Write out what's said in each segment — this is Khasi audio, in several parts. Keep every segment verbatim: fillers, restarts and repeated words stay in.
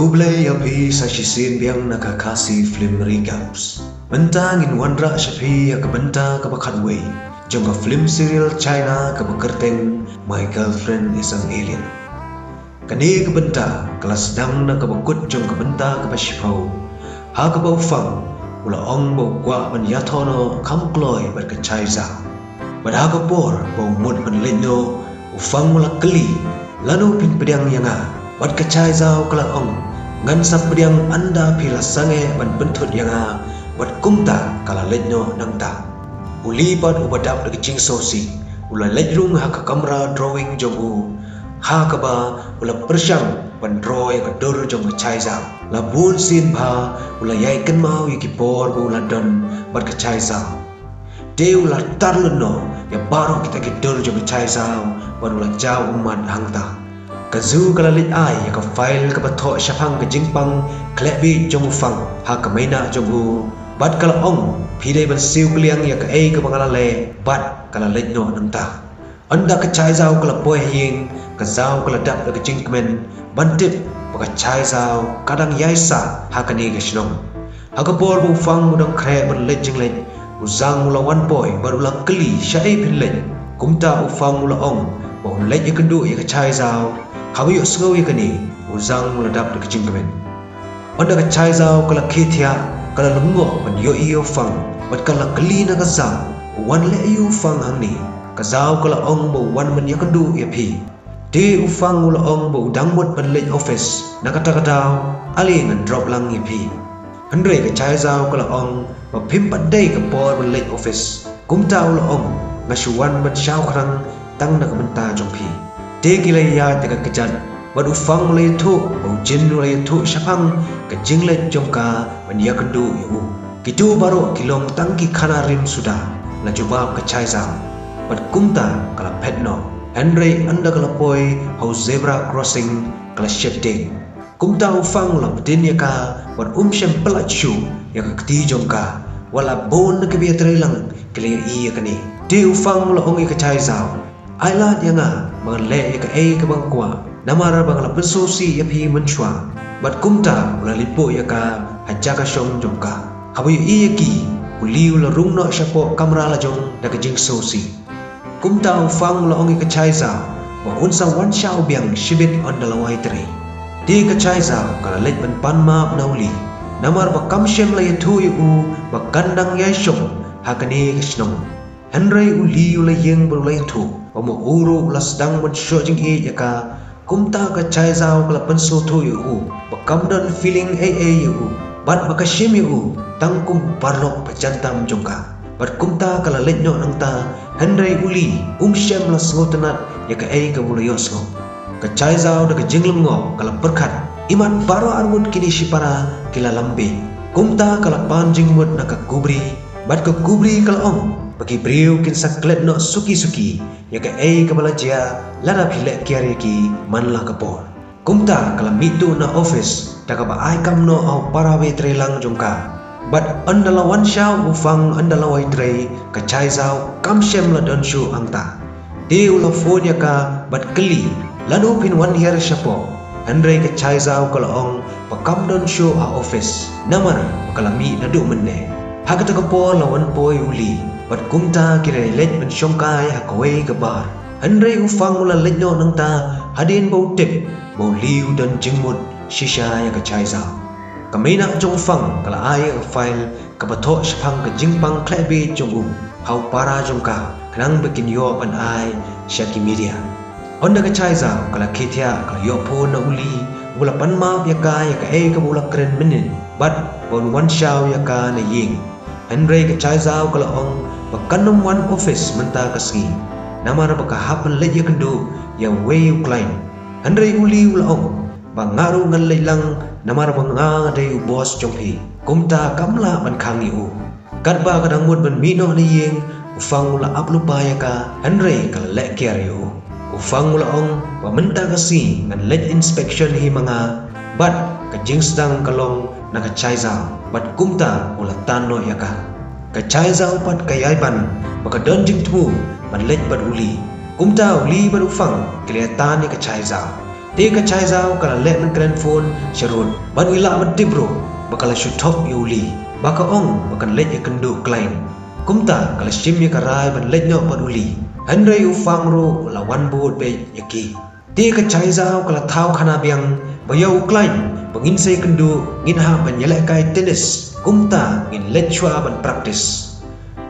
Khublei ïa phi sa shisien biang na ka Khasi Film Recaps. Mynta ngin wanrah sha phi ïa ka bynta kaba khatwei jong ka film serial China kaba kyrteng My Girlfriend Is an Alien. Kane ka bynta ka la sdang na kaba kut jong ka bynta kaba shiphew, ha kaba u Fang u la ong ba u kwah ban ïathoh noh kham kloi bad ka Chai Zhao. Bad ha ka por ba u mut ban leit noh, u Fang u la kylli, lano phin pdiang ïa nga? Bad ka Chai Zhao ka la ong, ngan sa pdiang ynda phi la sangeh ban pynthut ïa nga. Bad kumta ka la leit noh nangta. U Li pat uba dap da ka jingsngewsih u la leit rung ha ka kamra drawing jong u, ha kaba u la pyrshang ban draw ïa ka dur jong ka Chai Zhao. La bun sien bha u la ïai kynmaw ïa ki por ba u la don bad ka Chai Zhao. Te u la tar lut noh ïa baroh kita ki dur jong ka Chai Zhao bad u la jaw ummat hangta. Ka Zu ka la leit ai ïa ka file kaba thoh shaphang ka jingpang khleh bieit jong u Fang ha ka meinah jong u. Bad ka la ong, phi dei ban siew kylliang ïa kaei kaba nga la leh. Bad ka la leit noh nangta. Ynda ka Chai Zhao ka la poi ha ïing, ka Zhao ka la dap da ka jingkmen ban tip ba ka Chai Zhao ka dang ïai sah ha kane ka shnong. Ha ka por ba u Fang u dang khreh ban leit jingleit, u Zhang u la wan poi bad u la kylli, shaei phin leit? Kumta u Fang u la ong ba un leit ïakynduh ïa ka Chai Zhao. Haba ïohsngew ïa kane, u Zhang u la dap da ka jingkmen. Ynda ka Chai Zhao ka la khie thiah, ka la lyngngoh ban ïohi ïa u Fang bad ka la kylli na ka Zhao, u wan leh aïu u Fang hangne? Ka Zhao ka la ong ba u wan ban ïakynduh ïa phi. Te u Fang u la ong ba u dang mut ban leit office, na kata ka daw ale ngan drop lang ïa phi. Hynrei ka Chai Zhao ka la ong ba phim pat dei ka por ban leit office. Kumta u la ong, nga shu wan ban shaw khnang tang na ka bynta jong phi. Te ki la ïaid da ka kjat bad u Fang u la ïathuh ba u Jin u la ïathuh shaphang ka jingleit jong ka ban ïakynduh ïa u. Kito baroh ki long tang ki khana rim suda, la jubab ka Chai Zhao. Bad kumta ka la phet noh. Hynrei ynda ka la poi ha u zebra crossing, ka la sheptieng. Kumta u Fang u la pdin ïa ka bad um shym pyllait shuh ïa ka kti jong ka. Wat la bun na kiba ïatreilang ki la ïohi ïa kane. Te u Fang u la ong ïa ka Chai Zhao, ai lad ïa nga ba ngan leh ïa kaei kaba nga kwah, namar ba nga la pynsngewsih ïa phi mynshuwa. Bad kumta u la leit buh ïa ka ha jaka shong jong ka. Haba ïohi ïa ki, u Li u la rung noh shapoh kamra la jong da ka jingsngewsih. Kumta u Fang u la ong ïa ka Chai Zhao ba un sa wan shaw biang shibit ynda la wai trei. Te ka Chai Zhao ka la leit ban pan map na u Li, namar ba kam shym la ïathuh ïa u ba kan dang ïai shong ha kane ka shnong. Hynrei u Li u la ïeng bad u la ïathuh ba ma u ruh u la sdang ban shoh jingïeit ïa ka. Kumta ka Chai Zhao ka la pynsngewthuh ïa u ba kam don feeling ei ei ïa u bad ba ka shim ïa u tang kum u paralok ba jan tam jong ka. Bad kumta ka la leit noh nangta, hynrei u Li um shym la sngewtynnat ïa kaei kaba u la ïohsngew. Ka Chai Zhao da ka jinglyngngoh ka la pyrkhat, imat baroh arngut kine shipara ki la lam bieit. Kumta ka la pan jingmut na ka kubri, bad ka kubri ka la ong ba ki briew kin sa klet noh suki suki ïa kaei kaba la jia lada phi leh kiar ïa ki man la ka por. Kumta ka la mih tuh na office da kaba ai kam noh ha u para wai treilang jong ka. Bad ynda la wan shaw u Fang ynda la wai trei, ka Chai Zhao kam shym la don shuh hangta. Te u la phone ïa ka bad kylli, lano phin wan hiar shapoh? Hynrei ka Chai Zhao ka la ong ba kam don shuh ha office, namar ba ka la mih naduh mynne. Ha kata ka por la wan poi u Li bad kumta ki la leit ban shongkai ha kawei ka bar. Hynrei u Fang u la leit noh nangta hadien ba u tip ba u Li u don jingmut shisha ïa ka Chai Zhao. Ka meinah jong u Fang ka la ai ïa ka file kaba thoh shaphang ka jingpang khleh bieit jong u ha u para jong ka, khnang ba kin ïoh ban ai sha ki media. Ynda ka Chai Zhao ka la khie thiah, ka la ïoh phone na u Li, u la pan map ïa ka ïa kaei kaba u la kren mynnin bad ba un wan shaw ïa ka na ïing. Hynrei ka Chai Zhao ka la ong ba kan ym wan office mynta ka sngi, namar ba ka hap ban leit ïakynduh ïa uwei u client. Hynrei u Li u la ong ba nga ruh ngan leit lang, namar ba nga dei u boss jong phi. Kumta kam lah ban khang ïa u. Katba ka dang mut ban mih noh na ïing, u Fang u la ap lypa ïa ka, hynrei ka la leh kiar ïa u. U Fang u la ong ba mynta ka sngi ngan leit inspection hi ma nga, bad ka jingsdang ka long na ka Chai Zhao, bad kumta u la tan noh ïa ka. Ka Chai Zhao pat ka ïai ban ba ka don jingthmu ban leit bad u Li. Kumta u Li bad u Fang ki la ïa tan ïa ka Chai Zhao. Te ka Chai Zhao ka la leh ban kren phone sha Ruth bad u la ban tip ruh ba ka la shu thok ïa u Lee ba ka ong ba kan leit ïakynduh client. Kumta ka la shim ïa ka rai ban leit noh bad u Lee. Hynrei u Fang ruh u la wan bud beit ïa ki. Te ka Chai Zhao ka la thaw khana biang ba ïa u client ba ngin sa ïakynduh ngin hap ban ïalehkai tennis. Kumta ngin leit shuwa ban practice.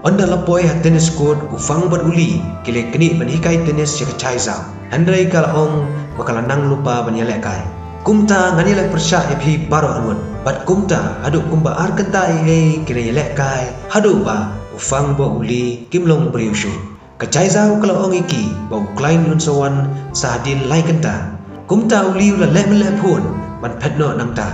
Ynda la poi ha tennis court, u Fang bad u Lee ki la knieh ban hikai tennis ïa ka Chai Zhao. Hynrei ka la ong ba ka la nang lypa ban ïalehkai. Kumta ngan ïaleh pyrshah ïa phi baroh arngut. Bad kumta haduh kumba ar kynta ei ei ki la ïalehkai haduh ba u Fang bad u Lee kim long briew shuh. Ka Chai Zhao ka la ong ïa ki ba u client un sa wan sa hadien lai kynta. Kumta u Lee u la leh ban leh phone ban phet noh nangta.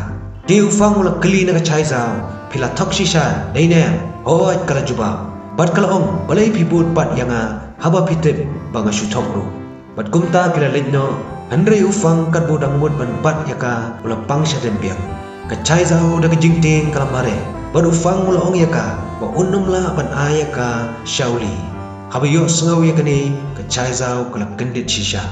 Te u Fang u la kylli na ka Chai Zhao, phi la thok shisha dei ne em? Hooid, ka la jubab. Bad ka la ong, balei phi bud pat ïa nga haba phi tip ba nga shu thok ruh? Bad kumta ki la leit noh. Hynrei u Fang katba u dang mut ban bat ïa ka u la pang shadem biang. Ka Chai Zhao da ka jingtieng ka la mareh bad u Fang u la ong ïa ka ba un ym lah ban ai ïa ka sha u Lee. Haba ïohsngew ïa kane ka Chai Zhao ka la kyndit shisha.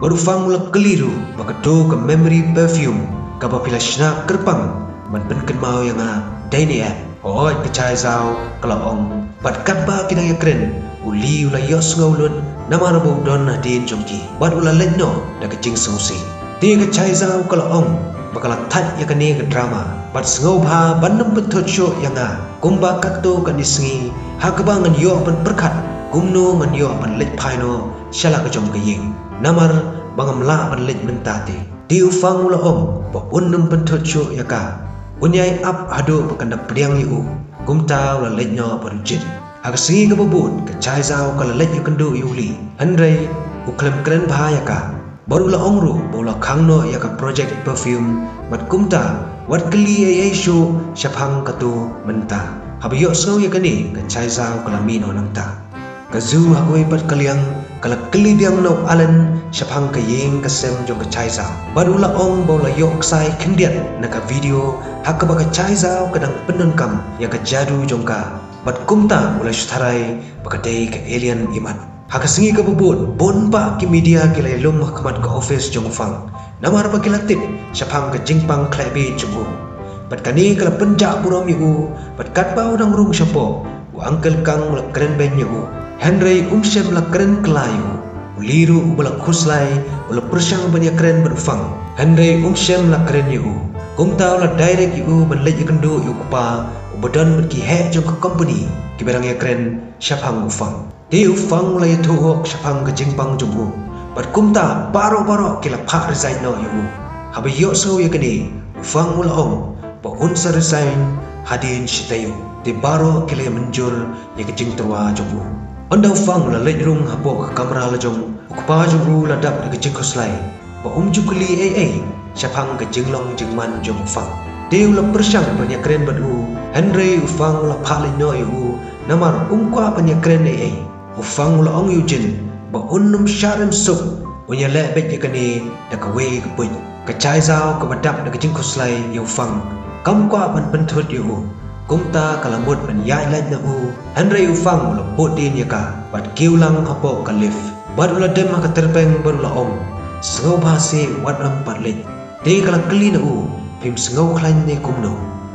Bad u Fang u la kylli ruh ba kato ka memory perfume kaba phi la shna kyrpang ban pynkynmaw ïa nga dei ne em? Hooid, ka Chai Zhao ka la ong. Bad katba ki dang ïakren u Lee u la ïohsngew lut namar ba u don hadien jong ki bad u la leit noh da ka jingsngewsih. Te ka Chai Zhao ka la ong ba ka la thait ïa kane ka drama bad sngewbha ban ym pynthut shuh ïa nga kumba katto katne sngi ha kaba ngan ïoh ban pyrkhat kumno ngan ïoh ban leit phai noh sha la ka jong ka ïing namar ba ngam lah ban leit mynta te. Te u Fang u la ong ba un ym pynthut shuh ïa ka, un ïai ap haduh ba kan da pdiang ïa u. Kumta u la leit noh bad u jied. Ha ka sngi kaba bud ka Chai Zhao ka la leit ïakynduh ïa u Lee. Hynrei u khlem kren bha ïa ka. Bad u la ong ruh ba u la khang noh ïa ka project perfume bad kumta wat kylli ei ei shuh shaphang kato mynta. Haba ïohsngew ïa kane ka Chai Zhao ka la mih noh nangta. Ka Zu ha kawei pat ka liang ka la kylli biang na u Alan shaphang ka ïing ka sem jong ka Chai Zhao. Bad u la ong ba u la ïoh ksai khyndiat na ka video ha kaba ka Chai Zhao ka dang pyndonkam ïa ka jadu jong ka. Bad kumta u la shu tharai ba ka dei ka alien imat. Ha ka sngi kaba bud bun bah ki media ki la ïalum ha khmat ka office jong u Fang namar ba ki la tip shaphang ka jingpang khleh bieit jong u. Bad kane ka la pynjah burom ïa u bad katba u dang rung shapoh u Uncle Kang u la kren beiñ ïa u. Hynrei um shym la kren kylla ïa u. U Lee ruh uba la khuslai u la pyrshang ban ïakren bad u Fang. Hynrei um shym la kren ïa u. Kumta u la direct ïa u ban leit ïakynduh ïa u kpa uba don bad ki heh jong ka company kiba dang ïakren shaphang u Fang. Te u Fang u la ïathuh hok shaphang ka jingpang jong u. Bad kumta baroh baroh ki la phah resign noh ïa u. Haba ïohsngew ïa kane u Fang u la ong ba un sa resign hadien shi taïew. Te baroh ki la ïamynjur ïa ka jingtyrwa jong u. Ynda u Fang u la leit rung hapoh ka kamra la jong u, u kpa jong u u la dap da ka jingkhuslai ba um ju kylli ei ei shaphang ka jinglong jingman jong u Fang. Te u la pyrshang ban ïakren bad u, hynrei u Fang u la phah leit noh ïa u namar um kwah ban ïakren ei ei. U Fang u la ong ïa u Jin ba un ym shah rem suk, un ïaleh beit ïa kane da kawei ka puit. Ka Chai Zhao kaba dap da ka jingkhuslai ïa u Fang kam kwah ban pynthut ïa u. Kumta ka la mut ban ïaid lait na u, hynrei u Fang u la bud dien ïa ka bad kiew lang hapoh ka lift. Bad u la dem ha ka tyrpeng bad u la ong, sngewbha seh, wat ym pat leit. Te ka la kylli na u, phim sngewkhlaiñ ne kumno?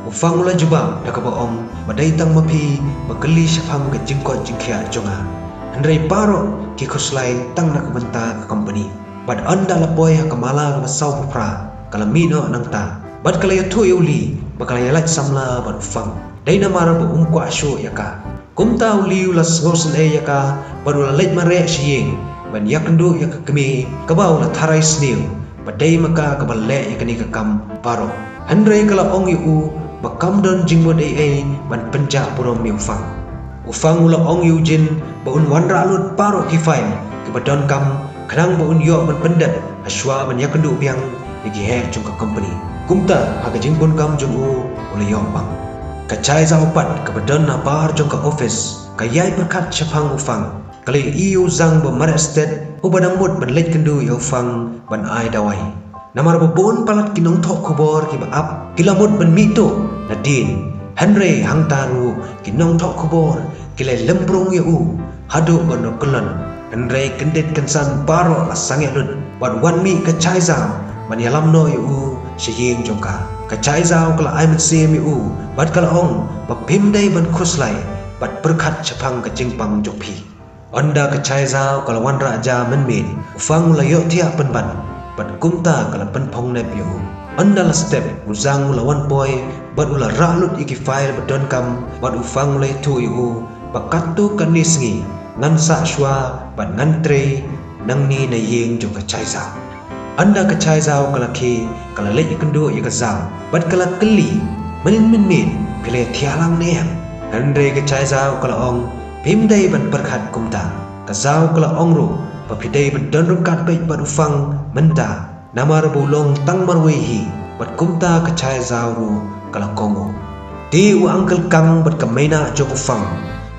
U Fang u la jubab da kaba ong ba dei tang ma phi ba kylli shaphang ka jingkoit jingkhiah jong nga. Hynrei baroh ki khuslai tang na ka bynta ka company. Bad ynda la poi ha ka mala kaba saw phra ka la mih noh nangta. Bad ka la ïathuh ïa u Lee ba ka la ïalait samla bad u Fang. Dei namar ba um kwah shuh ïa ka. Kumta u Lee u la sngewsynei ïa ka bad u la leit mareh sha ïing ban ïakynduh ïa ka kmie kaba u la tharai sniew ba dei ma ka kaba leh ïa kane ka kam baroh. Hynrei ka la ong ïa u ba kam don jingmut ei ei ban pynjah burom ïa u Fang. U Fang u la ong ïa u Jin ba un wanrah lut baroh ki file kiba donkam khnang ba un ïoh ban pyndep ha shuwa ban ïakynduh biang ïa ki heh jong ka company. Kumta ha ka jingbun kam jong u u la ïoh bang. Ka Chai Zhao pat kaba don habar jong ka office ka ïai pyrkhat shaphang u Fang. Ka la ïohi ïa u Zhang ba mareh stet uba dang mut ban leit kynduh ïa u Fang ban ai dawai. Namar ba bun palat ki nongthoh khubor kiba ap ki la mut ban mih tuh nadien. Hynrei hangta ruh ki nongthoh khubor ki la lymbrung ïa u haduh ban rung kyllon. Hynrei kyndit kynsan baroh la sangeh lut bad wan mih ka Chaizaw ban ïalam noh ïa u sha ïing jong ka. Ka Chaizaw ka la ai mynsiem ïa u bad ka la ong ba phim dei ban khuslai bad pyrkhat shaphang ka jingpang jong phi. Ynda ka Chaizaw ka la wanrah ja mynmiet, u Fang u la ïohthiah pynban bad kumta ka la pynphong nep ïa u. Ynda la step, u Zang u la wan poi bad u la rah lut ïa ki file ba donkam bad u Fang u la ïathuh ïa u ba katto katne sngi ngan sah shuwa bad ngan trei nangne na ïing jong ka Chaizaw. Ynda ka Chaizaw ka la khie, ka la leit ïakynduh ïa ka Zaw bad ka la kylli, mynnin mynmiet phi la ïathiah lang ne em? Hynrei ka Chaizaw ka la ong, phim dei ban pyrkhat kumta. Ka Zaw ka la ong ruh ba phi dei ban don ryngkat beit bad u Fang mynta, namar ba u long tang marwei hi. Bad kumta ka Chaizaw ruh ka la kohnguh. Te u Uncle Kang bad ka Meina jong u Fang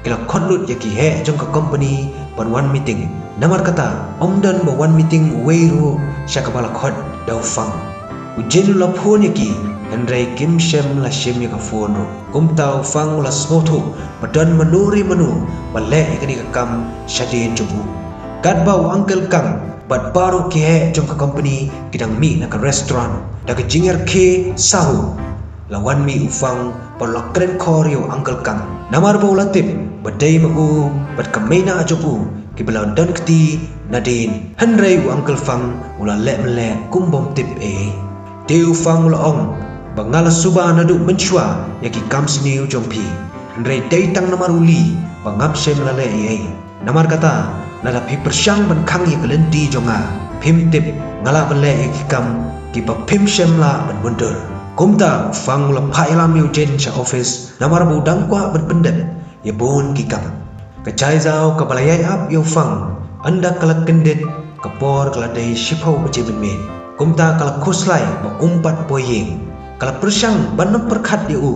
ki la khot lut ïa ki heh jong ka company ban wan meeting. Namar kata, ym don ba wan meeting uwei ruh sha kaba la khot da u Fang. U Jin u la phone ïa ki, hynrei kim shym la shim ïa ka phone ruh. Kumta u Fang u la sngewthuh ba don mano re mano ba leh ïa kane ka kam shadien jong u. Katba u Uncle Kang bad baroh ki heh jong ka company ki dang mih na ka restaurant da ka jingïarkhie sahuh, la wan mih u Fang bad u la kren khor ïa u Uncle Kang. Namar ba u la tip ba dei ma u bad ka Meina jong u kiba la don kti nadien. Hynrei u Uncle Fang u la leh mynleh kum bym tip ei. Te u Fang u la ong ba nga la suba naduh mynshuwa ïa ki kam sniew jong phi. Hynrei dei tang namar u Li ba ngam shym la leh ei ei. Namar kata, lada phi pyrshang ban khang ïa ka lynti jong nga, phim tip nga lah ban leh ïa ki kam kiba phim shym lah ban mundur. Kumta u Fang u la phah ïalam ïa u Jin sha office, namar ba u dang kwah ban pyndep ïa bun ki kam. Ka Chaizaw kaba la ïai ap ïa u Fang, ynda ka la kyndit ka por ka la dei shiphew baje mynmiet. Kumta ka la khuslai ba um pat poi ïing. Ka la pyrshang ban ym pyrkhat ïa u,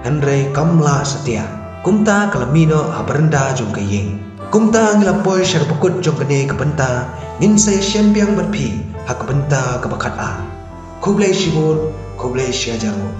hynrei kam lah satia. Kumta ka la mih noh ha baranda jong ka ïing. Kumta ngi la poi sha kaba kut jong kane ka bynta, ngin sa ïashem biang bad phi ha ka bynta kaba khatar. Khublei shibun, khublei shihajar nguh.